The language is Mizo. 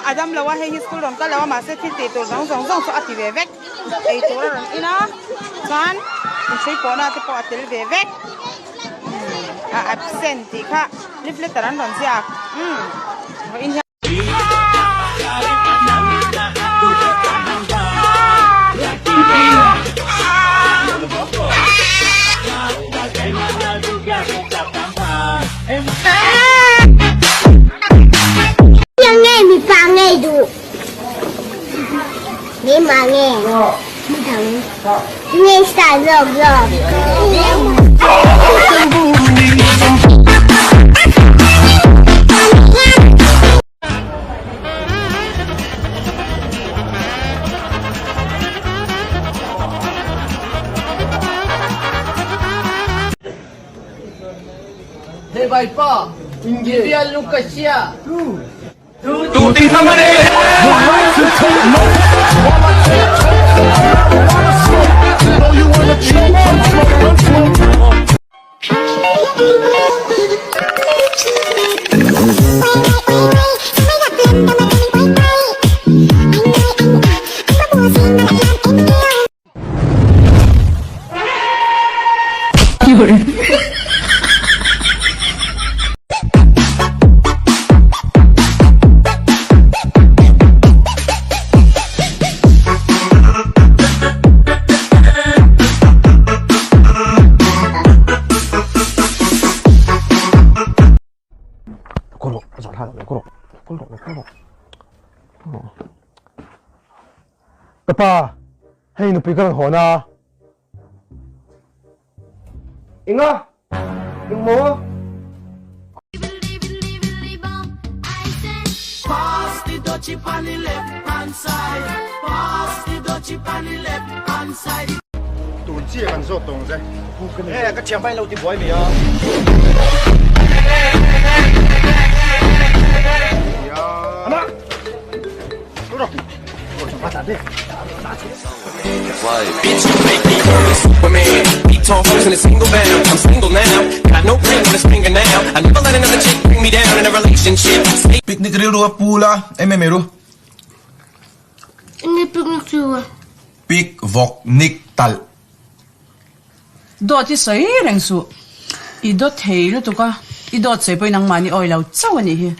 a dam lo a hei hi school rawn kal lo a mahse thil tih tur zawng zawng zawng chu a ti ve vek ei tur a rawn in a chuan inhrui pawhna te pawh a tel ve vek a absent tih kha leave letter an rawn ziak umm vawiin hian. Nge mipa nge duh keimah nge midang nge star zawk zawk. Hey vaipa, i bialnu ka hria. Ka pa, hei nupui ka rawn hawn a. Enga? Engmaw? Tun chiah kan zawt tawng che. He ka thiam pahin lo ti buai mai a. Picnic rilru a pu la em em eiru. Enge picnic chu a? Pic vawk nik talh. Dawt i sawi reng suh. I dawt thei lutuk a, i dawt sawi pawhin nangmahni awi lo chauh a nih hi.